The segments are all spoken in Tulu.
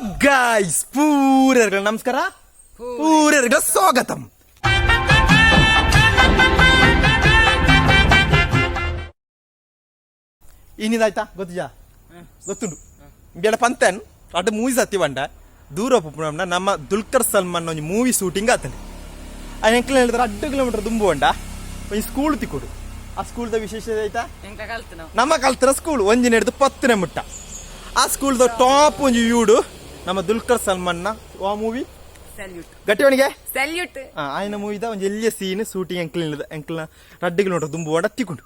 Guys, ಪೂರೆರ್ಗಳ ನಮಸ್ಕಾರ, ಪೂರೆರ್ಗಳ ಸ್ವಾಗತಂ. ಇನ್ನಿದಾಯ್ತಾ ಗೊತ್ತಿಜಾ? ಗೊತ್ತುಂಡು. ಬೇಡ ಪಂತನ್ ಅటు ಮೂವಿ ಸತ್ತಿ ಬಂಡ ದೂರ ಪುಪ್ಪುನ ನಮ್ಮ ದುಲ್ಕರ್ ಸಲ್ಮಾನ್ ಒಂಜಿ ಮೂವಿ ಶೂಟಿಂಗ್ ಆತಂಡು. ಆ ಎಂಕ್ಲ ಹೇಳಿದ್ರೆ ಅಡ್ಡು ಕಿಲೋಮೀಟರ್ ದುಂಬು ಬಂಡ ಒಂಜಿ ಸ್ಕೂಲ್ ತಿಕ್ಕೊಡು. ಆ ಸ್ಕೂಲ್ದ ವಿಶೇಷತೆ ಆಯ್ತಾ? ಎಂಕ ಕಲ್ತು ನಾವು. ನಮ್ಮ ಕಲ್ತರ ಸ್ಕೂಲ್ ಒಂಜಿನ ಹಿಡಿದು 10ನೇ ಮುಟ್ಟ. ಆ ಸ್ಕೂಲ್ದ ಟಾಪ್ ಒಂಜಿ ವ್ಯೂಡು ನಮ್ಮ ದುಲ್ಕರ್ ಸಲ್ಮಾನ್ನ ಆ ಮೂವಿ. ಸಲ್ಯೂಟ್. ಗಟ್ಟಿವಣಿಗೆ. ಸಲ್ಯೂಟ್. ಆಯ್ನ ಮೂವಿದ ಒಂಜಿ ಎಲ್ಲಿಯ ಸೀನ್ ಶೂಟಿಂಗ್ ಎಂಕ್ಲ ಎಂಕ್ಲ ರಡ್ಡು ಕಿಲೋಮೀಟರ್ ದುಂಬು ಬೋಡ ತಿಕ್ಕೊಂಡು.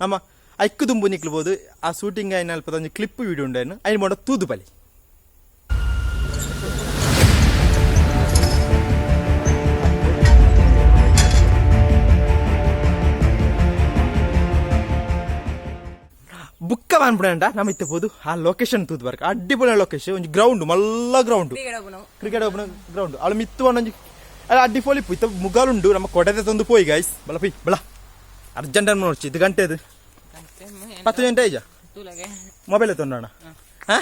ನಮ್ಮ ಐಕ್ಕು ದುಂಬು ನಿಕ್ಲ್ಬೋದು. ಆ ಶೂಟಿಂಗ್ ಆಯ್ನ ಅಲ್ಪದ ಒಂಜಿ ಕ್ಲಿಪ್ ವಿಡಿಯೋ ಉಂಡಾಯ್ನು ಐನ್ ಬೋಡ ತೂದು ಬಲಿ. ಬುಕ್ಕ ಅನ್ಬಿಡಂಡ ನಮ್ಮ ಇತ್ತೆ ಪೋದು ಆ ಲೊಕೇಶನ್ ತೂದು ಬರ್ಕ. ಅಡ್ಡಿಪೊಲ ಲೊಕೇಶನ್. ಒಂಜಿ ಗ್ರೌಂಡ್, ಮಲ್ಲ ಗ್ರೌಂಡ್. Cricket open ground. ಅವಳು ಮಿತ್ತು ಒಂಜಿ ಅಲ್ಲ ಅಡ್ಡಿ ಪೋಲಿಪ್ಪು ಇತ್ತ ಮುಗಲುಂಡು. ನಮ್ಮ ಕೊಡದೆ ತಂದು ಪೋಯಿ ಗೈಸ್. ಬಲ ಪೋಯ್ ಬಲ, ಅರ್ಜೆಂಟ್ ಅನ್ನು ನೋಡ್ಚಿ. ಇದು ಗಂಟೆ ಅದು 10 ಗಂಟೆ ಐಜ. ಮೊಬೈಲ್ ತೊಂಡೋಣ. ಹಾ,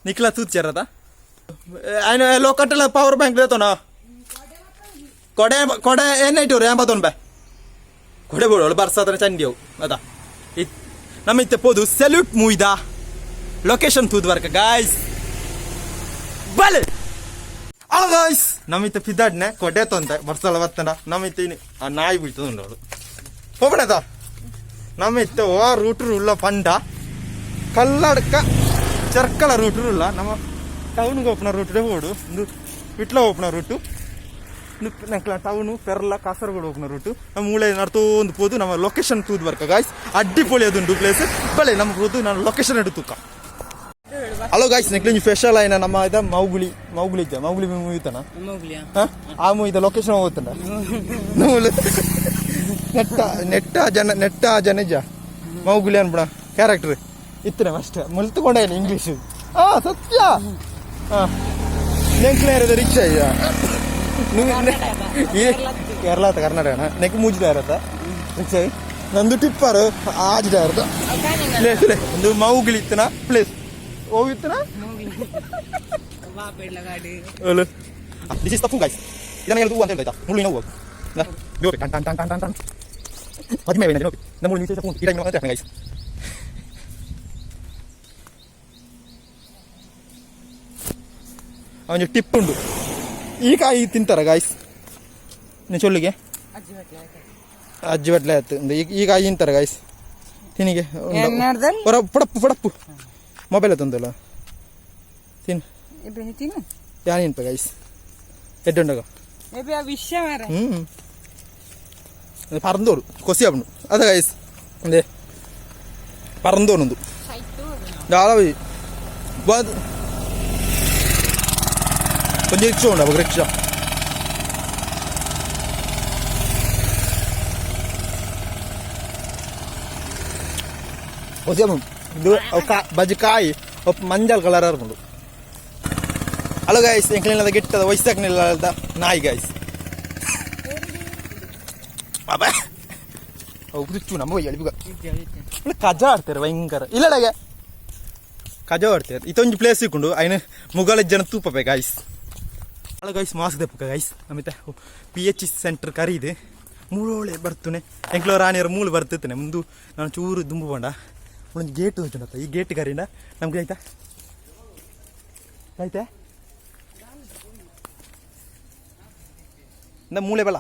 ನಿಖಿಲ ತೂತ್ ಚೇರದ ಆಯ್ನ ಲೋಕಟ್ಟಲ ಪವರ್ ಬ್ಯಾಂಕ್ ತೋಣ. ಕೊಡೆ ಕೊಡೆ ಏನಾಯ್ತು ಏಂಬ ತೊಂಬೆ ಕೊಡೆ ಬೋಡು. ಅವಳು ಬರ್ಸಾದ್ರೆ ಚಂಡಿ ಅವು ಅದ. ನಮ್ಮ ಇತ್ತೆ ಪೋದು ಸೆಲ್ಯೂಟ್ ಮೂವಿದ ಲೊಕೇಶನ್ ತೂದು ಬರ್ಕ ಗಾಯ್ಸ್. ಬಲೆ ಅಲ್ಲ ಗಾಯ್ಸ್, ನಮ್ಮ ಇತ್ತೆ ಪಿದ್ದಾಡ್ನೆ ಕೊಡೆ ತೊಂದೆ ಬರ್ಸಲ ಬತ್ತಂಡ. ನಮ್ಮ ಇತ್ತೆ ಇನಿ ಆ ನಾಯಿ ಬೀಳ್ತದ ಅವಳು ಹೋಗೋಣದ. ನಮ್ಮ ಇತ್ತೆ ಓ ರೂಟು ಉಲ್ಲ ಪಂಡ ಕಲ್ಲಡ್ಕ ಚರ್ಕಳ ರೂಟು ಉಲ್ಲ. ನಮ್ಮ ಟೌನ್ಗೆ ಓಪನ ರೂಟೇ ಹೋಡು. ಒಂದು ವಿಟ್ಲ ಓಪನ ರೂಟು, ನಂಕ್ಲ ಟೌನು ಪೆರ್ಲ ಕಾಸರಗೋಡು ಓಪನ ರೂಟು. ನಮ್ಮ ಮೂಳೆ ನಡ್ತೋಂದು ಪೋದು ನಮ್ಮ ಲೊಕೇಶನ್ ತೂದು ಬರ್ಕ ಗಾಯ್ಸ್. ಅಡ್ಡಿಪೊಳಿ ಅದುಂಡು ಪ್ಲೇಸ್. ಬಲೆ ನಮ್ಮ ಪೋದು ನಾನು ಲೊಕೇಶನ್ ಎಡು ತೂಕ. ಹಲೋ ಗಾಯ್ಸ್, ನೆಕ್ಲಿಂಜಿ ಸ್ಪೆಷಲ್ ಆಯ್ನ ನಮ್ಮ ಇದ ಮೌಗುಳಿ. ಮೌಗುಳಿ ಇದ್ದ ಮೌಗುಳಿ ಮೂವಿ ಇತ್ತನ? ಆ ಮೂವಿದ ಲೊಕೇಶನ್ ಹೋಗ್ತಾನ. ನೂಲು ನೆಟ್ಟ ನೆಟ್ಟ ಜನ ನೆಟ್ಟ ಜನ ಇಜ್ಜ ಮೌಗುಲಿ ಅನ್ಬಿಡ ಕ್ಯಾರೆಕ್ಟರ್ ಇತ್ತನೆ ಅಷ್ಟೇ ಮುಲ್ತುಕೊಂಡೇನು ಇಂಗ್ಲೀಷ್. ಆ ಸತ್ಯ. ಹಾ, ನೆಂಕ್ಲ ರಿಕ್ಷಾ ಇಯ್ಯ ಕೇರಳ ಕರ್ನಾಟಕ ನೆಕ್ ಮೂಜಿ ಟೈರ್ ರಿಕ್ಷಾ. ನಂದು ಟಿಪ್ಪರ್ ಆಜ್ ಟೈರ್. ಒಂದು ಮೌಗುಲಿ ಇತ್ತನ ಪ್ಲೇಸ್ ಹೋಗಿತ್ತನ. This is ತಪ್ಪು ಗೈಸ್. ಇದನ್ನ ಹೇಳುದು ಅಂತ ಹೇಳ್ತಾ ಮುಳ್ಳಿನ ಹೂವು ಟನ್ ಟನ್ ಟನ್ ಟನ್ ಟನ್ ಟನ್ ಪದ್ಮೆ ವೇಣ ನೋಡಿ. ನಮ್ಮ ಮುಳ್ಳು ವಿಶೇಷ ಈ ಟೈಮ್ ಅಂತ ಗೈಸ್. ಅವನ ಟಿಪ್ ಉಂಡು. ಈ ಕಾಯಿ ತಿಂತಾರ ಗಾಯ್ಸ್. ನೀ ಚೊಲ್ಲಿಗೆ ಅಜ್ಜಿ ಬಟ್ಲೆ ಆಯ್ತು. ಈ ಕಾಯಿ ತಿಂತಾರ ಗಾಯ್ಸ್. ತಿನ್ನಿಗೆ ಹೊರ ಪಡಪ್ಪು ಪಡಪ್ಪು ಮೊಬೈಲ್ ತಂದಲ್ಲ ತಿನ್. ಯಾನೇನ್ಪ ಗೈಸ್ ಎಡ್ಡುಂಡಗ. ಹ್ಞೂ, പറന്തോడు കൊസി ആവണു. അതെ ഗൈസ്, എന്തേ പറന്തോണു ದಾಳ కొంచెం ರಿಕ್ಷಾ ಉಂಡು. ಅವಾಗ ರಿಕ್ಷಾ ಕೊಸಿ ಇದು ಬಜಿ ಕಾಯಿ ಮಂಜಲ್ ಕಲರ್ ಉಂಡು. ಹಲೋ ಗಾಯ್ಸ್, ಎಂಕ್ಲಿನದ ಗಿಟ್ಟದ ವಯಸ್ಸಾಕ್ನಿಲ್ಲ ನಾಯಿ ಗಾಯ್ಸ್. ಅಬ್ಬಾ, ಅವು ಕುಚ್ಚು ನಮ್ಮ ಎಳಿಬುಗ ಕಜ ಆಡ್ತಾರೆ ಭಯಂಕರ. ಇಲ್ಲಡಗೆ ಕಜ ಆಡ್ತಾರೆ. ಇದೊಂದು ಪ್ಲೇಸ್ ಇಕ್ಕೊಂಡು ಐನ ಮುಗಲ ಜನ ತೂಪಪೆ guys. Hello guys, mask ದೆಪ್ಪಕ guys. Namita P H centre ಕರೀದು ಮೂಳೋಳೆ ಬರ್ತುನೆ. ಎಂಕ್ಲೋ ರಾಣಿಯರು ಮೂಳು ಬರ್ತುತ್ತನೆ. ಮುಂದು ನಾನು ಚೂರು ದುಂಬು ಬಂಡ ಒಂದು ಗೇಟ್ ಹೋಯ್ತು. ಈ ಗೇಟ್ ಕರೀಂಡ ನಮ್ಗೆ ಆಯ್ತಾ ಆಯ್ತಾ ಇಂದ ಮೂಳೆ ಬಲ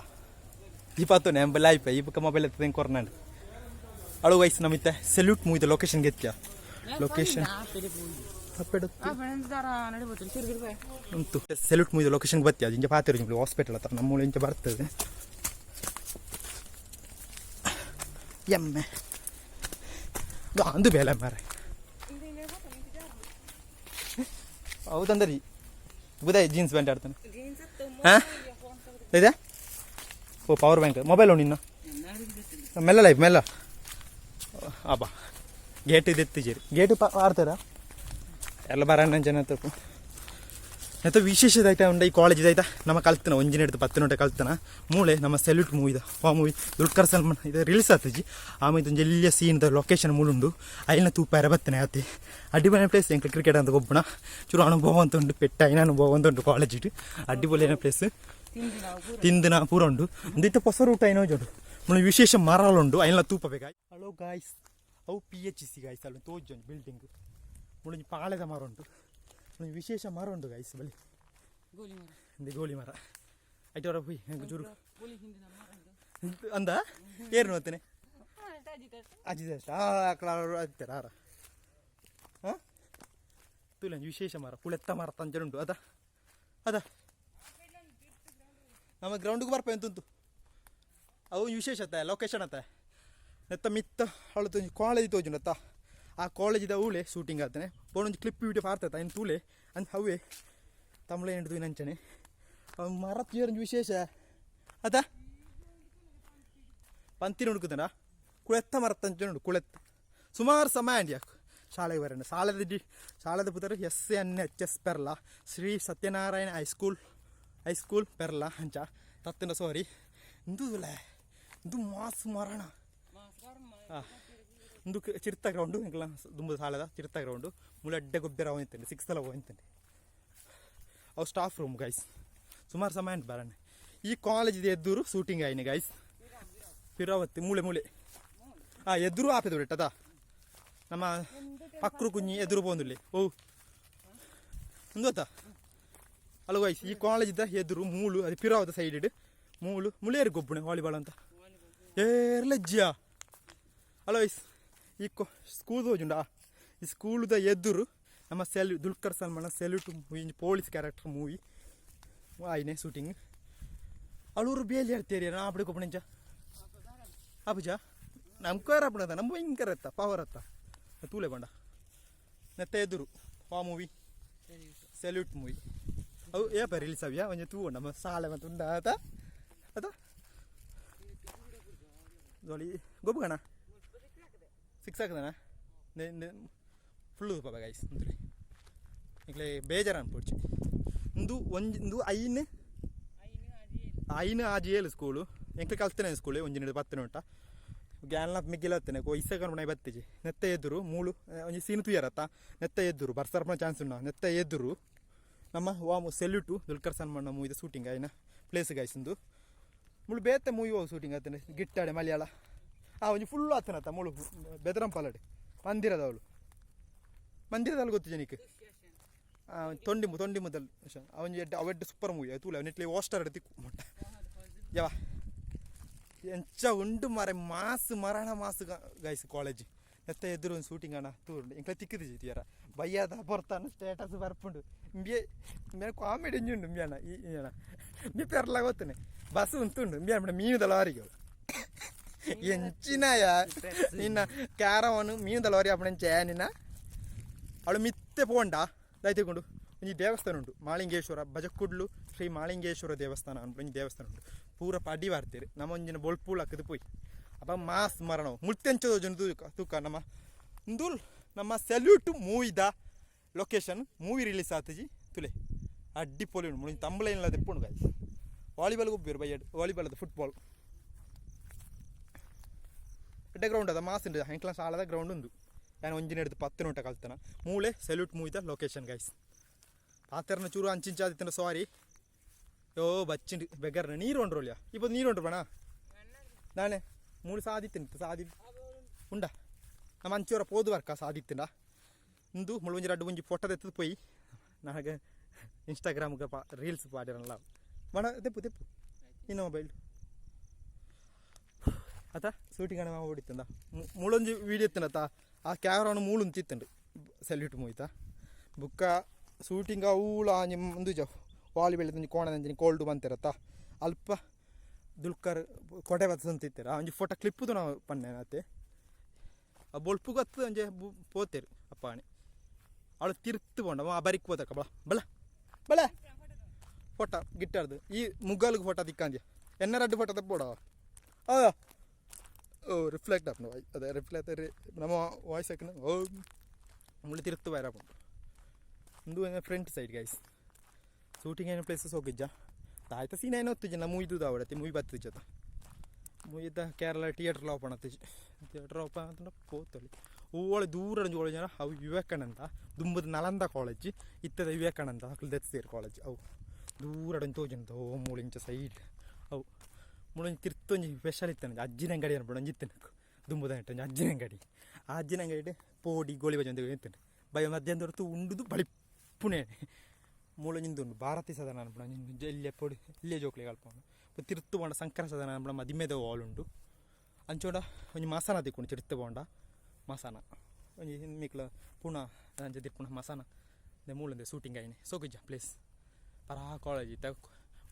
ಈ ಪಾತೋನೆ ಎಂಬ ಆಯ್ಪ. ಈ ಬಕ್ಕ ಮೊಬೈಲ್ ಎತ್ತದ ಕೊರ್ನಾಂಡ್. ಅಳು ಗೈಸ್, ನಮಿತ್ತೆ ಸೆಲ್ಯೂಟ್ ಮೂವಿದ ಲೊಕೇಶನ್ ಗೆತ್ಯ. ಲೊಕೇಶನ್ ಉಂಟು. ಸೆಲ್ಯೂಟ್ ಮೂವಿದ ಲೊಕೇಶನ್ ಬತ್ತಿ ಅದು ಇಂಚ ಪಾತಿರು ಹಾಸ್ಪಿಟಲ್ ಹತ್ರ ನಮ್ಮ ಇಂಚ ಬರ್ತದೆ. ಎಮ್ಮೆ ಅಂದು ಬೇಲೆ ಮಾರೆ. ಹೌದಂದ್ರಿ ಬುದಾಯಿ ಜೀನ್ಸ್ ಪ್ಯಾಂಟ್ ಆಡ್ತಾನೆ. ಹಾಂ, ಇದೆ. ಓ, power bank mobile ಉಂಡು. ಇನ್ನು ಮೆಲ್ಲ ಲೈಫ್ ಮೆಲ್ಲ. ಅಬ್ಬಾ, ಗೇಟ್ ಇದು ಎತ್ತಿಜೇರಿ ಗೇಟ್ ಆಡ್ತಾರ ಎಲ್ಲ ಬರಣ್ಣ ಜನ ತಪ್ಪು. ನೆತ್ತ ವಿಶೇಷ ಆಯ್ತಾ ಉಂಡ ಈ ಕಾಲೇಜ್ ಆಯ್ತಾ ನಮ್ಮ ಕಲ್ತನ ಒಂಜಿನ ಹಿಡ್ದು ಪತ್ತು ನೋಟ ಕಲ್ತನ ಮೂಳೆ ನಮ್ಮ ಸೆಲ್ಯೂಟ್ ಮೂವಿದ ಆ ಮೂವಿ ದುಲ್ಕರ್ ಸಲ್ಮಾನ್ ಇದು ರಿಲೀಸ್ ಆತಜಿ. ಆಮೇಲೆ ಒಂಜಿ ಎಲ್ಲಿಯ ಸೀನ್ the location ಮೂಲುಂಡು. ಐನ ತೂಪಾರ ಬತ್ತನೆ ಆತೆ. ಅಡ್ಡಿಪೊಲಿನ ಪ್ಲೇಸ್. ಎಂಕ್ ಕ್ರಿಕೆಟ್ ಅಂತ ಗೊಬ್ಬಣ ಚೂರು ಅನುಭವ ಅಂತ ಉಂಡು, ಪೆಟ್ಟ ಐನ ಅನುಭವ ಅಂತ ಉಂಟು. ಕಾಲೇಜ್ ಇಟ್ಟು ಅಡ್ಡಿಪೊಲಿನ ಪ್ಲೇಸ್, ತಿಂದಿನ ಪೂರ ಉಂಡು. ಒಂದಿತ್ತ ಹೊಸ ರೂಟ್ ಐನೋ ಜೋಡು ಮುಳು ವಿಶೇಷ ಮರಳುಂಡು, ಐನ ತೂಪ ಬೇಕಾ. ಹಲೋ ಗಾಯ್ಸ್, ಅವು ಪಿಎಚ್ಸಿ ಗಾಯ್ಸ್. ಅಲ್ಲಿ ತೋಜೊಂದು ಬಿಲ್ಡಿಂಗ್. ಮುಳೊಂಜಿ ಪಾಳೆದ ಮರ ಉಂಟು, ಮುಳೊಂಜಿ ವಿಶೇಷ ಮರ ಉಂಟು ಗಾಯ್ಸ್. ಬಲಿ ಇಂದು ಗೋಲಿ ಮರ ಐಟೋರ ಹೋಯ್ ಹೆಂಗೆ ಚೂರು ಅಂದ ಏರ್ನು ಮತ್ತನೆ ಅಜಿತ ಅತ್ತರ ಆರ. ಹಾಂ, ತೂಲಂಜಿ ವಿಶೇಷ ಮರ, ಕುಳೆತ್ತ ಮರ ತಂಜನುಂಟು. ಅದ ಅದ ನಮ್ಮ ಗ್ರೌಂಡ್ಗೆ ಬರ್ಪ ಎಂತುಂಟು. ಅವು ವಿಶೇಷ ಅತ್ತ ಲೊಕೇಶನ್ ಅತ್ತ. ನೆತ್ತ ಮಿತ್ತ ಅವಳು ಕಾಲೇಜ್ ತೋಜುಂಡತ್ತ. ಆ ಕಾಲೇಜಿದ ಊಳೆ ಶೂಟಿಂಗ್ ಆತನೆ. ಪೋಣೊಂಜಿ ಕ್ಲಿಪ್ ವೀಡಿಯೋ ಪಾರ್ತತ ಇನ್ನು ತೂಲೆ ಅಂದ್. ಅವೇ ತಮಿಳು ಎಂಟು ನಂಚನೆ ಅವು ಮರ ತೀರೊಂಜಿ ವಿಶೇಷ ಅದ. ಪಂತಿನ ಹುಡುಕುದನ ಕುಳೆತ್ತ ಮರ ತಂಚೆ ಉಂಡು. ಕುಳೆತ್ತ ಸುಮಾರು ಸಮಯ ಅಂಡಿ ಯಾಕು ಶಾಲೆಗೆ ಬರೋಣ. ಶಾಲೆದ ಡಿ ಶಾಲೆದ ಪುದರ್ ಎಸ್ಎನ್ಎಚ್ಎಸ್ ಪೆರ್ಲ, ಶ್ರೀ ಸತ್ಯನಾರಾಯಣ ಹೈಸ್ಕೂಲ್, ಹೈಸ್ಕೂಲ್ ಪೆರ್ಲ ಅಂಚ ತತ್ತಿನ. ಸಾರಿ, ಇಂದು ಇಂದು ಮಾಸ್ ಮರಣ. ಆ ಇಂದು ಚಿರ್ತ ಗ್ರೌಂಡು. ಎಂಕಲ ದುಂಬು ಸಾಲದ ಚಿರ್ತ ಗ್ರೌಂಡು. ಮುಳ ಅಡ್ಡೆ ಗೊಬ್ಬರ ಹೋಯ್ತೇನೆ, ಸಿಕ್ಸ್ ಸಲ ಹೋಯ್ತೇನೆ. ಅವು ಸ್ಟಾಫ್ ರೂಮ್ ಗೈಸ್. ಸುಮಾರು ಸಮಯ ಉಂಟು ಬರೋಣ. ಈ ಕಾಲೇಜ್ ಎದ್ದುರು ಶೂಟಿಂಗ್ ಆಯ್ನೆ ಗೈಸ್. ಪಿರಾವತಿ ಮೂಳೆ ಮೂಳೆ ಆ ಎದುರು ಆಪೆದು ಬಿಟ್ಟದ. ನಮ್ಮ ಪಕ್ರು ಕುഞ്ഞಿ ಎದುರು ಪೋಂದುಲ್ಲೆ. ಓ ಒಂದು ಗೊತ್ತಾ ಅಲ್ಲ ಗೈಸ್, ಈ ಕಾಲೇಜಿದ ಎದುರು ಮೂಳು ಅದು ಪಿರಾವದ ಸೈಡ್ ಮೂಳು ಮುಳೇರು ಗೊಬ್ಬುಣೆ ವಾಲಿಬಾಲ್ ಅಂತ ಏರ್ಲಜ್ಜಿಯ. ಅಲ್ಲ ಗೈಸ್, ಈ ಕೊ ಸ್ಕೂಲ್ ತೋಜುಂಡಾ, ಈ ಸ್ಕೂಲ್ದ ಎದುರು ನಮ್ಮ ದುಲ್ಕರ್ ಸಲ್ಮಾನ salute movie, police character movie ಆಯ್ನೆ ಶೂಟಿಂಗ್. ಅಳೂರು ಬೇಲಿ ಹೇಳ್ತೀರಿ ನಾ ಅಪ್ಪಡಿ ಕೊಪ್ಪಣಿಂಚ ಅಪುಜ ನಮ್ಗೆ ಅಪ್ಪಣದ ನಮ್ಮ ಭಯಂಕರ ಎತ್ತ ಪವರ್ ಅತ್ತ. ತೂಲೆ ಬಂಡ ನೆತ್ತ ಎದುರು ಆ ಮೂವಿ ಸೆಲ್ಯೂಟ್ ಮೂವಿ. ಅವು ಏಪ ರಿಲೀಸ್ ಅವಿಯಾ ಒಂಜಿ ತೂ ನಮ್ಮ ಸಾಲೆ ಮತ್ತು ಉಂಡ ಆತ ಅತ ಜೋಲಿ ಗೊಬ್ಬಗಣ ಸಿಕ್ಸ್ ಹಾಕದನ ಫುಲ್ಲು ಪಾಪ ಗೈಸ್. ಅಂತಾರೆ ಇಕ್ಲೆ ಬೇಜಾರು ಅನ್ಪೊಡ್ಚಿ. ಇಂದು ಒಂಜಿ ಇಂದು ಐನ್ ಐನ್ ಆಜಿ ಏಳು ಸ್ಕೂಲು. ಎಂಕ್ಲೆ ಕಲ್ತನೆ ಸ್ಕೂಲ್ ಒಂಜಿನ ಪತ್ತನೆ ಉಂಟ ಗ್ಯಾನ್ಲ ಮಿಗ್ಗಿಲ ಹತ್ತನೆ ಇಸ್ಸ ಕರ್ಮಣೆ ಬತ್ತಿಜಿ. ನೆತ್ತ ಎದುರು ಮೂಳು ಒಂಜಿ ಸೀನ್ ತುಯರತ್ತ. ನೆತ್ತ ಎದುರು ಬರ್ಸರ್ಪಣ ಚಾನ್ಸ್ ಉಂಡ. ನೆತ್ತ ಎದುರು ನಮ್ಮ ವಾಮು ಸೆಲ್ಯೂಟು ದುಲ್ಕರ್ ಸಲ್ಮಾನ್ ಮೂವಿದ ಶೂಟಿಂಗ್ ಆಯ್ನ ಪ್ಲೇಸ್ ಗೈಸ್. ಇಂದು ಮುಳು ಬೇತೆ ಮೂವಿ ಹೋಗಿ ಶೂಟಿಂಗ್ ಆತನೆ ಗಿಟ್ಟಾಡೆ ಮಲಯಾಳ. ಆ ಒಂಜಿ ಫುಲ್ ಆತನತ್ತ ಮುಳು ಬೆದರಂಪಾಲಡೆ ಮಂದಿರದವಳು. ಮಂದಿರದವಳು ಗೊತ್ತು ಜನಕ್ಕೆ ತೊಂಡಿ ತೊಂಡಿ ಮೊದಲು ಅವನ್ ಎಡ್ಡೆ ಅವೆಡ್ಡೆ ಸೂಪರ್ ಮೂವಿ ತೂಲೆ. ನೆಟ್ಲಿ ಓಸ್ಟರ್ ತಿಕ್ಕು ಮೊಟ್ಟ ಯಾವ ಎಂಚ ಉಂಡು ಮರ ಮಾಸ್ ಮರಣ ಮಾಸ್ ಗೈಸ್. ಕಾಲೇಜ್ ನೆತ್ತ ಎದುರು ಒಂದು ಶೂಟಿಂಗ್ ಅಣ್ಣ ತೂರುಂಡು. ಎಂಕ್ಲ ತಿಕ್ಕಿದ್ದು ತೀರ ಬಯ್ಯಾದ ಪೊರ್ತಾನ ಸ್ಟೇಟಸ್ ಬರ್ಪುಂಡು. ಇಂಬಿಯೆ ಇಂಬಿಯನ ಕಾಮಿಡಿ ಉಂಡು. ಇಂಬಿಯನ ಈ ಇಂಬಿಯನ ಇಂಬಿ ಪೆರ್ಲ ಗೊತ್ತನೆ ಬಸ್ ಉಂತುಂಡು. ಇಂಬಿಯನ ಬಿಡ ಮೀನುದ ಲಾರಿಗೆ ಎಂಚಿನಾಯ ನಿನ್ನ ಕ್ಯಾರವನು ಮೀನುದ ಲಾರಿ ಅಪ್ಪಣ ಚೇ ನಿನ್ನ. ಅವಳು ಮಿತ್ತೆ ಪೋಂಡ ದಯತೆಗೊಂಡು ಒಂಜಿ ದೇವಸ್ಥಾನ ಉಂಟು, ಮಾಳಿಂಗೇಶ್ವರ ಬಜಕುಡ್ಲು ಶ್ರೀ ಮಾಳಿಂಗೇಶ್ವರ ದೇವಸ್ಥಾನ ಅನ್ಪು ಒಂಜಿ ದೇವಸ್ಥಾನ ಉಂಟು. ಪೂರ ಪಡಿ ವಾರ್ತೀರಿ. ನಮ್ಮ ಒಂಜಿನ ಬೊಳ್ಪುಳ್ ಹಾಕಿದ್ ಪೋಯ್ ಅಪ್ಪ ಮಾಸ್ ಮರಣ ಮುಳ್ತೆಂಚ ಜನ ತೂಕ ತೂಕ. ನಮ್ಮ ಇಂದುಲ್ ನಮ್ಮ ಸೆಲ್ಯೂಟ್ ಮೂವಿದ ಲೊಕೇಶನ್. ಮೂವಿ ರಿಲೀಸ್ ಆತಜಿ ತುಲೆ. ಅಡ್ಡಿ ಪೊಲಿ ಉಂಡು. ಮುಳಿಂಜಿ ತಂಬಳ ಇಲ್ಲ ದೆಪ್ಪುಂಡು ಗಾಯ್ಸ್. ವಾಲಿಬಾಲ್ ಗೊಬ್ಬೇರು ಬಯ್ಯಡ್, ವಾಲಿಬಾಲ್ ಅದು ಫುಟ್ಬಾಲ್. ಎಡ್ಡೆ ಗ್ರೌಂಡ್ ಅದ, ಮಾಸ್ ಉಂಡು. ಎಂಕ್ಲ ಶಾಲದ ಗ್ರೌಂಡ್ ಉಂದು. ಯಾನ್ ಒಂಜಿನ ಹಿಡ್ದು ಪತ್ತು ನೋಟ ಕಲ್ತನ. ಮೂಳೆ ಸೆಲ್ಯೂಟ್ ಮೂವಿದ ಲೊಕೇಶನ್ ಗೈಸ್. ಪಾತೆರ್ನ ಚೂರು ಅಂಚಿಂಚಾದಿತ್ತನ, ಸಾರಿ. ಯೋ ಬಚ್ಚಿಂಡು ಬೆಗರ್ನ ನೀರು ಉಂಡ್ರೋಲ್ಯ. ಇಪ್ಪತ್ತು ನೀರು ಉಂಡ್ರು ಬಣ ನಾಳೆ ಮೂಳು ಸಾದಿತ್ತಿನ ಸಾದಿ ಉಂಡ. ನಮ್ಮ ಅಂಚೂರ ಪೋದು ವರ್ಕ ಸಾದಿತ್ತಿಂಡ. ಇಂದು ಮುಳು ಒಂಜಿ ರಡ್ಡು ಒಂಜಿ ಫೋಟೋ ತೆತ್ತದು ಪೋಯಿ. ನನಗೆ ಇನ್ಸ್ಟಾಗ್ರಾಮ್ಗೆ ಪಾ ರೀಲ್ಸ್ ಪಾಡಿರಲ್ಲ ಬಣ. ತೆಪ್ಪು ತೆಪ್ಪು ಇನ್ನು ಮೊಬೈಲ್ ಅತ ಶೂಟಿಂಗ್ ಅಣ್ಣ ಓಡಿತ್ತಂದ. ಮುಳೊಂಜಿ ವೀಡಿಯೋ ಎತ್ತಿನತ್ತ. ಆ ಕ್ಯಾಮ್ರಾನು ಮೂಳು ತಿತ್ತಂಡು ಸೆಲ್ಯೂಟ್ ಮೂಯ್ತ. ಬುಕ್ಕ ಶೂಟಿಂಗ್ ಅವುಲ ಆಂಜಿ ಉಂದು ಜ ವಾಲಿಬಾಲ್ ಒಂಜಿ ಕೋಣದಂಚಿನ ಕೋಲ್ಡ್ ಬಂತಿರತ್ತ. ಅಲ್ಪ ದುಲ್ಕರ್ ಕೊಡೆ ಬತ್ತಂತಿತ್ತರ. ಒಂಜಿ ಫೋಟೋ ಕ್ಲಿಪ್ಪುದು ನಾವು ಪನ್ನೆ ಅತ್ತೆ. ಆ ಬೊಲ್ಪುಗು ಹತ್ತು ಒಂಜಿ ಪೋತೇರು ಅಪ್ಪಾಣಿ. ಅವಳು ತಿರ್ತು ಪೋಂಡ ಆ ಬರಿಕ್ ಪೋತಕ್ಕ. ಬಳ ಬಳ ಬಳ ಫೋಟೋ ಗಿಟ್ಟಾರ್ದು. ಈ ಮುಗ್ಗಲ್ಗೆ ಫೋಟೋ ತಿಕ್ಕಂದ್ಯ ಎನ್ನ ರಡ್ಡು ಫೋಟೋ ತಪ್ಪೋಡ. ಆ ಓ ರಿಫ್ಲೆಕ್ಟ್ ಆಪುಂಡು. ಅದೇ ರಿಫ್ಲೆಕ್ಟ್ ನಮ್ಮ ವಾಯ್ಸ್ ಹಾಕಿನ. ಓ ಮುಳ್ಳು ತಿರ್ತು ಬೈರ ಉಂದು ಫ್ರಂಟ್ ಸೈಡ್ ಗೈಸ್. Shooting అయిన ಪ್ಲೇಸಸ್ ಹೋಗಿಜ್ಜ ತಾಯ್ತ ಸೀನ್ ಏನೋ ಹೊತ್ತಿಜ್ಜ ನಮ್ಮ ಮುಯ್ದು ಅವಡತ್ತೆ ಮುಯ್ ಬತ್ತಿಜ್ಜತ ಮುಯ್ದ Kerala theatre open ಆತಿಜ್ theatre open ಅಂತ ಪೋತಲ್ಲಿ ಓಳೆ ದೂರ ಒಂಜಿ ಜನ ಅವು ವಿವೇಕಾನಂದ ದುಂಬದ ನಲಂದ ಕಾಲೇಜ್ ಇತ್ತದ ವಿವೇಕಾನಂದ ಅಕ್ಲು ದೆತ್ಸೇರ್ ಕಾಲೇಜ್ ಅವು ದೂರ ಒಂಜಿ ತೋಜುಂಡು ಓ ಮೂಳಿಂಚ ಸೈಡ್ ಅವು ಮುಳೊಂಜಿ ತಿರ್ತೊಂಜಿ ಸ್ಪೆಷಲ್ ಇತ್ತನ ಅಜ್ಜಿನ ಅಂಗಡಿ ಅನ್ಪುಂಡು ಒಂಜಿ ಇತ್ತನ ದುಂಬುದ ಒಂಜಿ ಅಜ್ಜಿನ ಅಂಗಡಿ ಆ ಅಜ್ಜಿನ ಅಂಗಡಿ ಪೋಡಿ ಗೋಳಿ ಬಜೆ ಅಂತ ಇತ್ತನ ಬಯ ಮಧ್ಯಾಹ್ನ ಹೊರತು ಉಂಡುದು ಬಳಿಪ್ಪುನೆ ಮೂಲೊಂಜಿಂದುಂಡು ಭಾರತಿ ಸದನ ಅನ್ಪುಣ ಒಂಜಿ ಇಲ್ಲೇ ಪೊಡಿ ಇಲ್ಲೇ ಜೋಕ್ಲಿ ಕಲ್ಪುಂಡು ತಿರ್ತು ಪೋಂಡ ಸಂಕರ ಸದನ ಅನ್ಪುಣ ಮದಿಮೆದ ಹಾಲ್ ಉಂಡು ಅಂಚೋಡ ಒಂಜಿ ಮಸಾನ ತಿಕ್ಕುಂಡು ತಿರ್ತು ಪೋಂಡ ಮಸಾನ ಒಂಜಿ ಮಿಕ್ಲ ಪುಣ ಅಂಚ ತಿರ್ಪುಣ ಮಸಾನ ಮೂಲಂದೆ ಶೂಟಿಂಗ್ ಆಯ್ನೆ ಸೋಕಿಜ್ಜ ಪ್ಲೇಸ್ ಪರಾ ಕಾಲೇಜ್ ಇತ್ತ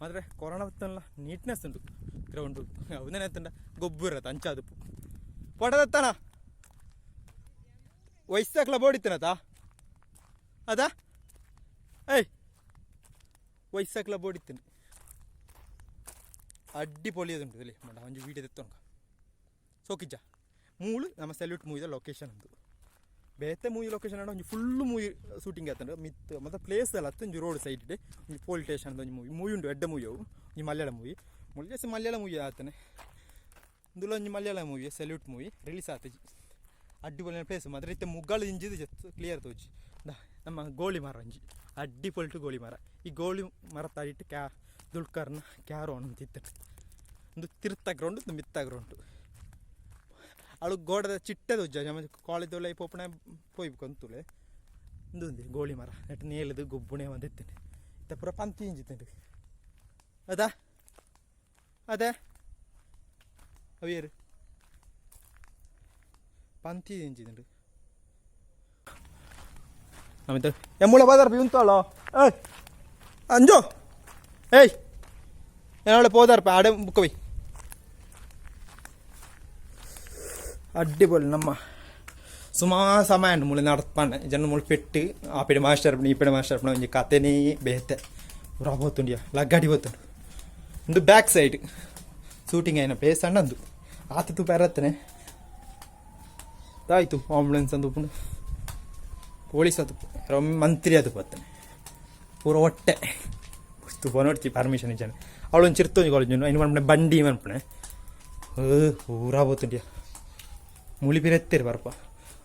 ಮಾತ್ರ ಕೊರೋನಾ ಬತ್ತಲ್ಲ ನೀಟ್ನೆಸ್ ಉಂಟು ಗ್ರೌಂಡು ಅವನೇ ಎತ್ತಂಡ ಗೊಬ್ಬರ ಅಂಚ ಅದು ಪೋಟದತ್ತಾನ ವಯಸ್ಸಾಕ್ಲ ಬೋಡಿತ್ತನತ ಅದಾ ಏಯ್ ವಯಸ್ಸಾಕ್ಲ ಬೋಡಿತ್ತನ ಅಡ್ಡಿಪೊಲಿ ಉಂಟು ಇಲ್ಲಿ ಮಂಡ ಒಂಜಿ ವೀಡಿಯೋ ತೆತ್ತೊಂಕ ಸೋಕಿಜ್ಜ ಮೂಳು ನಮ್ಮ ಸೆಲ್ಯೂಟ್ ಮೂವಿದ ಲೊಕೇಶನ್ ಉಂಟು ಬೇತೆ ಮೂವಿ ಲೊಕೇಶನ್ ಅಂಡ ಒಂಜಿ full movie shooting ಆತಂಡು ಮಿತ್ ಮತ್ತು ಪ್ಲೇಸ್ ಅಲ್ಲ ಅತ್ತ ಒಂಜಿ ರೋಡ್ ಸೈಡ್ ಒಂಜಿ ಪೊಲೀಸ್ ಸ್ಟೇಷನ್ ಒಂಜಿ ಮೂವಿ ಮೂವಿ ಉಂಟು ಎಡ್ಡೆ ಮೂವಿ ಅವು ಒಂಜಿ ಮಲಯಾಳ ಮೂವಿ ಮುಳ್ಳು ಮಲಯಾಳ ಮೂವಿ ಆತನೆ ಇಂದುಲ ಒಂಜಿ Malayalam movie salute movie release ಆತಜಿ ಅಡ್ಡಿಪೊಲಿನ place ಮಾತ್ರ ಇತ್ತೆ ಮುಗ್ಗಾಳು ಇಂಜಿದು ಕ್ಲಿಯರ್ ತೋಜಿ ನಮ್ಮ ಗೋಳಿ ಮರ ಒಂಜಿ ಅಡ್ಡಿಪೊಲಿಟು ಗೋಳಿ ಮರ ಈ ಗೋಳಿ ಮರ ತಾಡಿಟ್ಟು ಕ್ಯಾ ದುಲ್ಕರ್ನ ಕ್ಯಾರೋ ಅಂತ ಇತ್ತು ಒಂದು ತಿರ್ತ ಗ್ರೌಂಡ್ ಒಂದು ಮಿತ್ತ ಗ್ರೌಂಡ್ ಅವಳು ಗೋಡದ ಚಿಟ್ಟದ ಉಜ್ಜ ನಮ್ಮ ಕಾಲೇಜ್ ಲೈಫ್ ಓಪಣೆ ಪೋಯ್ಬೇಕು ಉಂದು ಒಂದು ಗೋಳಿ ಮರ ನೆಟ್ ನೇಲದು ಗೊಬ್ಬುಣೆ ಒಂದಿತ್ತೇನೆ ಇತ್ತ ಪೂರ ಪಂತಿ ಇಂಜಿತ್ತೇನೆ ಅದಾ ಅದೇ ಅವಿಯರು ಪಂತಿ ಇಂಜಿದುಂಡು ನಮಿತ ಎಮ್ಮುಳ ಬಾದಾರ್ ಬಿ ಉಂತಾಳೋ ಏಯ್ ಅಂಜು ಏಯ್ ಏನಾಳೆ ಪೋದಾರ್ಪ ಆಡೆ ಬುಕ್ಕವಿ ಅಡ್ಡಿಪೊಲಿ ನಮ್ಮ ಸುಮಾರು ಸಮಯ ಉಂಟು ಮುಳಿ ನಡತ್ಪಾಂಡೆ ಜನ ಮುಳಿ ಪೆಟ್ಟು ಆ ಪಿಡೆ ಮಾಸ್ಟರ್ ಈ ಪಿಡೆ ಮಾಸ್ಟರ್ ಒಂಜಿ ಕತೆನೇ ಬೇತೆ ಪೂರಾ ಪೋತುಂಡಿಯ ಲಗ್ಗಾಡಿ ಪೋತುಂಡು ಒಂದು back side shooting అయిన ಪ್ಲೇಸ್ ಅಂಡು ಆತ ತೂಪ ಎರತ್ತನೆ ಆಯಿತು ಆಂಬುಲೆನ್ಸ್ ಅಂದು ಉಪ್ಪುಂಡು ಪೊಲೀಸ್ ಅದು ಮಂತ್ರಿ ಅದು ಬತ್ತನೆ ಪೂರ ಹೊಟ್ಟೆ ತೂಪ ನೋಡ್ತಿ ಪರ್ಮಿಷನ್ ಇಜ್ಜಾನೆ ಅವಳು ಒಂದು ಚಿರ್ತೊಂಜಿ ಕಾಲೇಜ್ ಇನ್ನು ಮನ್ಪುಣೆ ಬಂಡಿ ಮನ್ಪುಣೆ ಪೂರಾ ಪೋತುಂಡಿಯ ಮುಳಿ ಪಿರೆತ್ತೇರು ಬರ್ಪ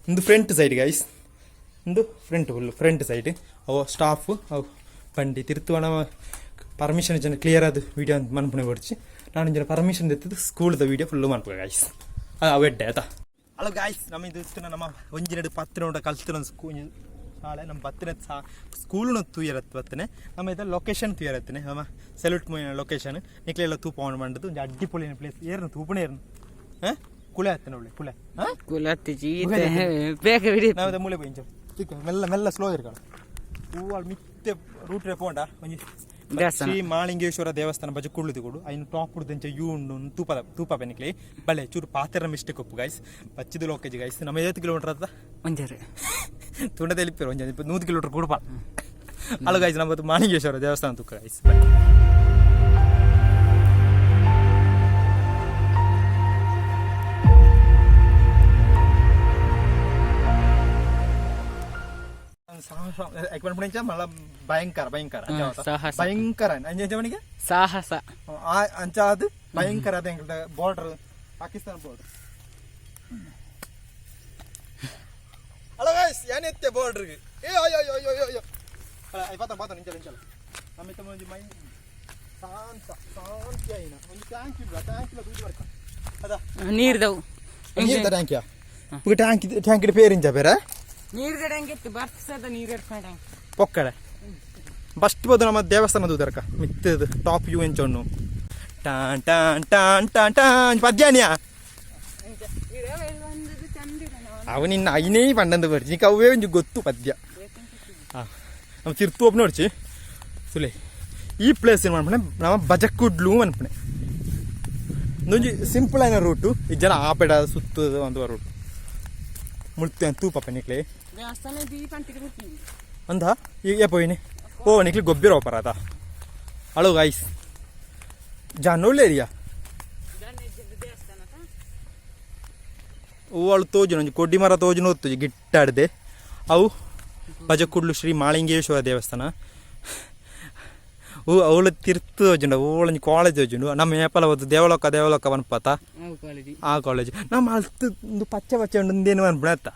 ಒಂದು front side guys ಒಂದು front full front side ಅವು ಸ್ಟಾಫ್ ಅವು ಬಂಡಿ ತಿರ್ತುವಣ ಪರ್ಮಿಷನ್ ಜನ ಕ್ಲಿಯರ್ ಅದು ವೀಡಿಯೋ ಅಂತ ಮನ್ಪುಣೆ ಬಡ್ಚಿ ನಾನು ಜನ ಪರ್ಮಿಷನ್ ದೆತ್ತದು ಸ್ಕೂಲ್ದ ವೀಡಿಯೋ ಫುಲ್ ಮನ್ಪುಗ ಗೈಸ್ ಅದು ಎಡ್ಡೆ ಆಯ್ತಾ ಹಲೋ ಗಾಯ್ಸ್ ನಮ್ಮ ಇದು ಇತ್ತಿನ ನಮ್ಮ ಒಂಜಿನೆಡು ಪತ್ತಿನ ಕಲ್ತಿನ ಸ್ಕೂಲ್ ಶಾಲೆ ನಮ್ಮ ಬತ್ತಿನ ಸಾ ಸ್ಕೂಲ್ನ ತೂಯರತ್ತು ಬತ್ತನೆ ನಮ್ಮ ಇದು ಲೊಕೇಶನ್ ತೂಯರತ್ತನೆ ನಮ್ಮ ಸೆಲ್ಯೂಟ್ ಲೊಕೇಶನ್ ನಿಕ್ಲೆಲ್ಲ ತೂಪ ಆನ್ ಮಾಡಿದ್ದು ಒಂಜಿ ಅಡ್ಡಿಪೊಲಿನ ಪ್ಲೇಸ್ ಏರ್ನು ತೂಪಣೆ ಏರ್ನು ಹಾಂ ಕುಳೆ ಹತ್ತನ ಒಳ್ಳೆ ಕುಳೆ ಹಾಂ ಕುಲತ್ತಿಜಿ ಬೇಗ ಬಿಡಿ ನಾವು ಮೂಲೆ ಪೋಯಿಂಚ ಚಿಕ್ಕ ಮೆಲ್ಲ ಮೆಲ್ಲ ಸ್ಲೋ ಇರ್ಕಳ ಹೂವಾಳು ಮಿತ್ತೆ ರೂಟ್ ಪೋಂಡ ಒಂಜಿ ದೇವಸ್ಥಾನ. ಶ್ರೀ ಮಾಳಿಂಗೇಶ್ವರ ದೇವಸ್ಥಾನ ಬಜ ಕುಳ್ಳುದು ಕೊಡು ಐನು ಟಾಪ್ ಉಡ್ದಂಚ you ಉಂಡು ತೂಪದ ತೂಪ ಬೆನಿಕ್ಲೆ ಬಲೆ ಚೂರು ಪಾತೆರ ಮಿಸ್ಟೇಕ್ ಒಪ್ಪು ಗೈಸ್ ಬಚ್ಚಿದು ಲೋಕೇಜ್ ಗೈಸ್ ನಮ್ಮ 50 ಕಿಲೋಮೀಟರ್ ಅದ ಒಂಜಾರೆ ತುಂಡ తెలిపారు ಒಂಜಿ 100 ಕಿಲೋಮೀಟರ್ ಕೊಡುಪ ಹಲೋ ಗೈಸ್ ನಮ್ಮ ಮಾಳಿಂಗೇಶ್ವರ ದೇವಸ್ಥಾನ ತೂಕ ಗೈಸ್ ಮಲ್ಲ ಭಯಂಕರ ಭಯಂಕರ ಸಾಹಸ. ಭಯಂಕರ ಅಂಜಮಣಿಗೆ ಸಾಹಸ ಅಂಚಾದ ಭಯಂಕರ ಅದ border Pakistan border hello guys ಏನೆತ್ತೆ ಬಾರ್ಡರ್ಗೆ ಏ ಅಯ್ಯೋ ಅಯ್ಯೋ ಅಯ್ಯೋ ಅಯ್ಯೋ ಅಲ್ಲ ಪಾತ ಪಾತ ನಿಂಚಲ ನಿಂಚಲ ನಮ್ಮ ಇತ್ತ ಒಂಜಿ ಮೈ ಶಾಂತ ಶಾಂತಿ ಆಯಿನ ಒಂದು ಟ್ಯಾಂಕ್ ಇಲ್ಲ ಟ್ಯಾಂಕ್ ಇಲ್ಲ ದೂರ ಬರ್ಕ ಅದ ನೀರ್ದವು ನೀರ್ದ ಟ್ಯಾಂಕಿಯಾ ಟ್ಯಾಂಕ್ ಟ್ಯಾಂಕ್ ಪೇರಿಂಚ ಬೇರೆ ನೀರ್ದ ಟ್ಯಾಂಕ್ ಇತ್ತು ಬರ್ತದ ನೀರು ಇಟ್ಕೊಂಡ ಟ್ಯಾಂಕ್ ಪೊಕ್ಕಡೆ ಫಸ್ಟ್ ಬೋದು ನಮ್ಮ ದೇವಸ್ಥಾನ ದೂದರ್ಕ ಮಿತ್ತದು ಟಾಪ್ you ಎಂಚೊಣ್ಣು tan tan tan tan tan ಪದ್ಯಾನಿಯಾ ಅವು ನಿನ್ನ ಐನೇ ಪಂಡಂದು ಬರ್ಚಿ ನಿಕ್ ಅವೇ ಒಂಜಿ ಗೊತ್ತು ಪದ್ಯ ಹಾಂ ನಮ್ಮ ತಿರ್ತು ಒಬ್ಬ ನೋಡ್ಚಿ ಸುಲೆ ಈ ಪ್ಲೇಸ್ ಏನು ಮಾಡ್ಪಣೆ ನಮ್ಮ ಬಜಕ್ಕುಡ್ಲು ಅನ್ಪಣೆ ಒಂದೊಂಜಿ ಸಿಂಪಲ್ అయిన ರೂಟು ಈ ಜನ ಆಪೆಡ ಸುತ್ತದ ಒಂದು ರೂಟ್ ಮುಳ್ತೆ ತೂಪಪ್ಪ ನಿಕ್ಲೆ ದೇವಸ್ಥಾನ ದೀಪ ಅಂತ ಬರ್ತೀನಿ ಅಂದ ಈಗ ಪೋಯಿನಿ ಓ ನಿಕ್ಲಿ ಗೊಬ್ಬಿರ ಓಪರ್ ಆತ ಹಲೋ ಗಾಯ್ಸ್ ಜಾನೋಲ್ ಏರಿಯಾ ದೇವಸ್ಥಾನ ಹೂವಳು ತೋಜುನ ಒಂಜಿ ಕೊಡ್ಡಿ ಮರ ತೋಜುನ ಒತ್ತುಜಿ ಗಿಟ್ಟಾಡ್ದೆ ಅವು ಬಜಕುಡ್ಲು ಶ್ರೀ ಮಾಳಿಂಗೇಶ್ವರ ದೇವಸ್ಥಾನ. ಹೂ ಅವಳು ತಿರ್ತು ಹೋಜುಂಡು, ಓಳಂಜಿ ಕಾಲೇಜ್ ಹೋಜುಂಡು. ನಮ್ಮ ಏಪಲ ಹೋದು ದೇವಲೋಕ ದೇವಲೋಕ ಪನ್ಪತ. ಅವು ಕಾಲೇಜ್. ಆ ಕಾಲೇಜ್ ನಮ್ಮ ಅಲ್ತು ಒಂದು ಪಚ್ಚೆ ಪಚ್ಚೆ ಉಂಡು ಒಂದೇನು ಅನ್ಬಿಡ ಅತ್ತ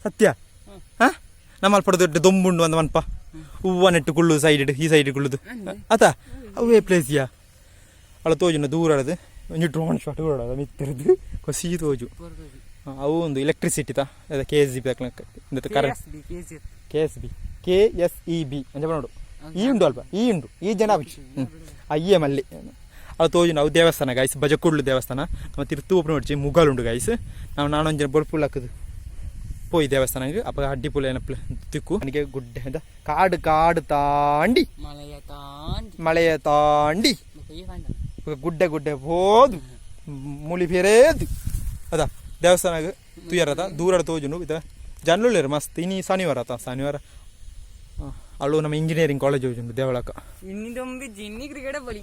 ಸತ್ಯ. ಹಾ, ನಮ್ಮ ಅಲ್ಪ ದೊಡ್ಡ ದೊಂಬುಂಡು ಒಂದು ಮನ್ಪ ಹೂವ ನೆಟ್ಟು ಕುಳ್ಳು ಸೈಡ್ ಈ ಸೈಡ್ ಕುಳ್ಳುದು ಅತ ಅವೇ ಪ್ಲೇಸಿಯಾ. ಅಳ ತೋಜುನ ದೂರ ಅಳದು ಒಂಜಿ ಡ್ರೋನ್ ಶಾಟ್ ಕೂಡ ಮಿತ್ತಿರದು ಕೊಸಿ ತೋಜು. ಅವು ಒಂದು ಎಲೆಕ್ಟ್ರಿಸಿಟಿ ತಾ K S G B current. K G. K S B, KSEB ಅಂಚ ನೋಡು. ಈ ಉಂಡು ಅಲ್ಪ ಈ ಉಂಡು ಈ ಜನ ಅಯ್ಯೇ ಮಲ್ಲಿ ಅದು ತೋಜುಂಡು. ಅವು ದೇವಸ್ಥಾನ ಗಾಯ್ಸ್, ಬಜಕುಡ್ಲು ದೇವಸ್ಥಾನ. ನಮ್ಮ ತಿರ್ತು ಓಪನ್ ಹೊಡ್ಚಿ ಮುಗಲುಂಡು ಗಾಯ್ಸ್. ನಾವು ನಾನೊಂಜಿ ಬೊಲ್ಪುಲ್ ಹಾಕುದು ಪೋಯಿ ದೇವಸ್ಥಾನಕ್ಕೆ. ಅಪ್ಪ ಅಡ್ಡಿಪುಲ್ ಏನಪ್ಪ ತಿಕ್ಕು ನನಗೆ ಗುಡ್ಡೆ ಅಂತ ಕಾಡು ಕಾಡು ತಾಂಡಿ ಮಳೆಯ ತಾಂಡಿ ಮಳೆಯ ತಾಂಡಿ ಈ ಪಂಡ ಗುಡ್ಡೆ ಗುಡ್ಡೆ ಹೋದು ಮುಳಿ ಫೇರೇದು ಅದ ದೇವಸ್ಥಾನಕ್ಕೆ ತುಯರತ ದೂರ ತೋಜುಂಡು. ಇದ ಜನರು ಮಸ್ತ್. ಇನಿ ಶನಿವಾರ ಆತ, ಶನಿವಾರ. ಅಲ್ಲು ನಮ್ಮ ಇಂಜಿನಿಯರಿಂಗ್ ಕಾಲೇಜ್ ಹೋಜುಂಡು ದೇವಳಕ. ಇನ್ನಿದೊಂಬಿ ಜಿನ್ನಿ ಕ್ರಿಕೆಟ್ ಬಲಿ.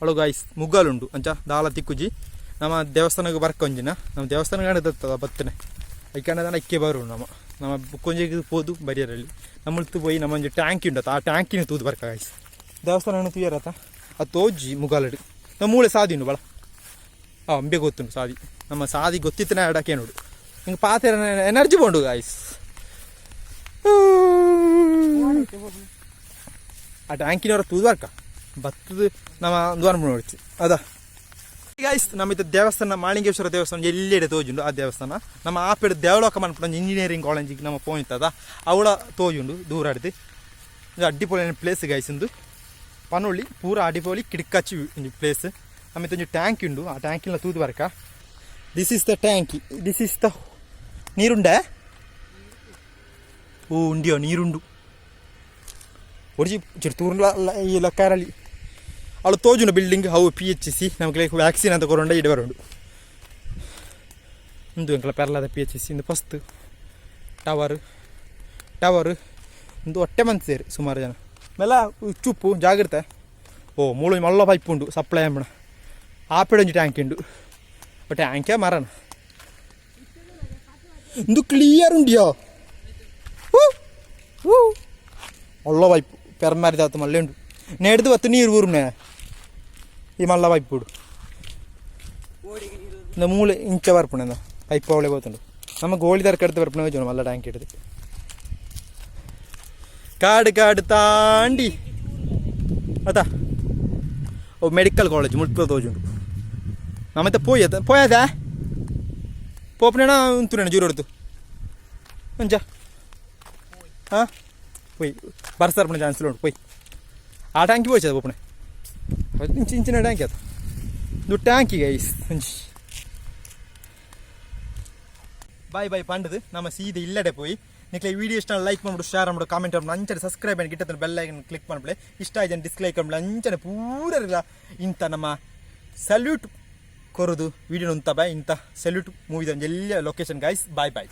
ಅಳು ಗಾಯ್ಸ್, ಮುಗ್ಗಲುಂಡು ಅಂಚ ದಾಲ ತಿಕ್ಕುಜಿ. ನಮ್ಮ ದೇವಸ್ಥಾನಕ್ಕೆ ಬರ್ಕೊಂಜಿನ ನಮ್ಮ ದೇವಸ್ಥಾನ ಕಾಣದ ಬತ್ತನೆ ಐಕಂಡ ಇಕ್ಕೆ ಬರು. ನಮ್ಮ ನಮ್ಮ ಬುಕ್ಕೊಂಜಿಗೆ ಪೋದು ಬರಿಯರಲ್ಲಿ ನಮ್ಮಲ್ತು ಪೋಯಿ ನಮ್ಮ ಒಂಜಿ ಟ್ಯಾಂಕ್ ಉಂಡತ, ಆ ಟ್ಯಾಂಕಿನ ತೂದು ಬರ್ಕ ಗಾಯ್ಸ್. ದೇವಸ್ಥಾನ ತುಯರತ ಅದು ತೋಜಿ ಮುಗಾಲಡು. ನಮ್ಮ ಮೂಳೆ ಸಾದಿ ಉಂಡು ಬಳ. ಆ ಅಂಬೆ ಗೊತ್ತುಂಟು ಸಾದಿ. ನಮ್ಮ ಸಾದಿ ಗೊತ್ತಿತ್ತನ ಎಡಕ್ಕೆ ನೋಡು. ಹಿಂಗೆ ಪಾತೆರ ಎನರ್ಜಿ ಬೋಂಡು ಗಾಯ್ಸ್. ಆ ಟ್ಯಾಂಕಿನವರ ತೂದು ಬರ್ಕ ಬತ್ತದ ನಮ್ಮ ಒಂದು ನೋಡ್ಚಿ ಅದ ಗಾಯ್ಸ್. ನಮ್ಮ ಇದು ದೇವಸ್ಥಾನ ಮಾಳಿಂಗೇಶ್ವರ ದೇವಸ್ಥಾನ ಎಲ್ಲೆಡೆ ತೋಜುಂಡು. ಆ ದೇವಸ್ಥಾನ ನಮ್ಮ ಆಪೆಡ್ ದೇವಲೋಕ ಮನ್ಪುಂಡು ಇಂಜಿನಿಯರಿಂಗ್ ಕಾಲೇಜಿಗೆ ನಮ್ಮ ಪೋಯಿಂತದ ಅವಳ ತೋಜುಂಡು ದೂರ ಆಡ್ದು. ಇದು ಅಡ್ಡಿಪೊಳಿ ಪ್ಲೇಸ್ ಗಾಯ್ಸ್. ಇಂದು ಪನೊಳ್ಳಿ ಪೂರ ಅಡಿಪೊಳಿ ಕಿಡ್ಕಚ್ಚಿ ಒಂಜಿ ಪ್ಲೇಸ್. ನಮ್ಮ ಒಂಜಿ ಟ್ಯಾಂಕ್ ಉಂಡು. ಆ ಟ್ಯಾಂಕಿನ ತೂದು ಬರ್ಕ. This is the tank, this is the ನೀರುಂಡೆ. ಓ ಉಂಡಿಯೋ ನೀರುಂಡು ಒಡಿಜಿ ಚಿರ್ತೂರ್ಲ ಈ ಲಕ್ಕಾರಲ್ಲಿ. ಅವಳು ತೋಜುನ ಬಿಲ್ಡಿಂಗ್ ಅವು PHC. ನಮಗೆ ವ್ಯಾಕ್ಸಿನ್ ಅಂತ ಕೊರೊಂಡ ಇಡ ಬರುಂಡು. ಉಂದು ಎಂಕಲ ಪೆರ್ಲಾದ PHC. ಇಂದು ಫಸ್ಟ್ ಟವರ್ ಟವರ್ ಒಂದು ಹೊಟ್ಟೆ ಮಂತ್ ಸೇರಿ ಸುಮಾರು ಜನ ಮೆಲ್ಲ ಚುಪ್ಪು ಜಾಗ್ರತೆ. ಓ ಮೂಳು ಮಲ್ಲ ಪೈಪ್ ಉಂಡು ಸಪ್ಲೈ ಅಂಬಣ. ಆಪೆಡ್ ಒಂಜಿ ಟ್ಯಾಂಕ್ ಉಂಡು. ಟ್ಯಾಂಕೇ ಮರಣ. ಇಂದು ಕ್ಲಿಯರ್ ಉಂಡಿಯೋ. ಹೂ ಒಳ್ಳ ಪೈಪ್ ಪೆರ್ಮಾರಿ ತಾತ ಮಲ್ಲೆ ಉಂಡು. ನೆಡ್ದು ಬತ್ತು ನೀರು ಊರ್ನೆ ಈ ಮಲ್ಲ ಪೈಪ್ ಉಡು. ಇಂದ ಮೂಳೆ ಇಂಚ ಬರ್ಪುಣೆ ಪೈಪ್ ಅವಳೆ పోతుండు. ನಮ್ಮ ಗೋಳಿ ದರ್ಕ ಎಡ್ದು ಬರ್ಪುಣೆ ಹೋಜು ಮಲ್ಲ ಟ್ಯಾಂಕ್ ಹಿಡಿದು ಕಾಡು ಕಾಡು ತಾಂಡಿ ಅತಾ. ಓ ಮೆಡಿಕಲ್ ಕಾಲೇಜ್ ಮುಲ್ಪದ ತೋಜುಂಡು. ನಮ್ಮತ್ತೆ ಪೋಯದ ಪೋಯದ ಪೋಪನೇಣ ಉಂತುನೇಣ ಜೂರು ಹೊಡ್ತು ಅಂಚ. ಹಾಂ ಪೋಯ್ ಬರ್ಸಾರ್ಪಣ ಚಾನ್ಸ್ ಉಂಟು. ಪೋಯ್ ಆ ಟ್ಯಾಂಕಿ ಪೋಯ್ಚದ ಪೋಪಣೆ ಇಂಚ ಇಂಚಿನ ಟ್ಯಾಂಕಿ ಅದು. ಇದು ಟ್ಯಾಂಕಿ ಗೈಸ್. ಅಂಚಿ ಬಾಯ್ ಬಾಯ್ ಪಂಡದು ನಮ್ಮ ಸೀದೆ ಇಲ್ಲಡೆ ಪೋಯಿ. ನಿಕ್ಲೆ ವಿಡಿಯೋ ಇಷ್ಟ ಲೈಕ್ ಮಾಡ್ಬಿಡು, ಶೇರ್ ಮಾಡ್ಬಿಡು, ಕಾಮೆಂಟ್ ಮಾಡ್ಬಿಡು, ಅಂಚನೆ ಸಬ್ಸ್ಕ್ರೈಬ್ ಮಾಡಿ ಗಿಟ್ಟದ ಬೆಲ್ ಐಕನ್ ಕ್ಲಿಕ್ ಮಾಡ್ಬಿಡಿ. ಇಷ್ಟ ಆಯ್ತು ಡಿಸ್ಲೈಕ್ ಮಾಡ್ಬಿಡಿ. ಅಂಚನೆ ಪೂರ ಇಂಥ ನಮ್ಮ ಸಲ್ಯೂಟ್ ಕೊರದು ವಿಡಿಯೋ ಉಂತ ಬಾಯ್. ಇಂಥ ಸಲ್ಯೂಟ್ ಮೂವಿದ ಎಲ್ಲ ಲೊಕೇಶನ್ ಗಾಯ್ಸ್. Boy boy.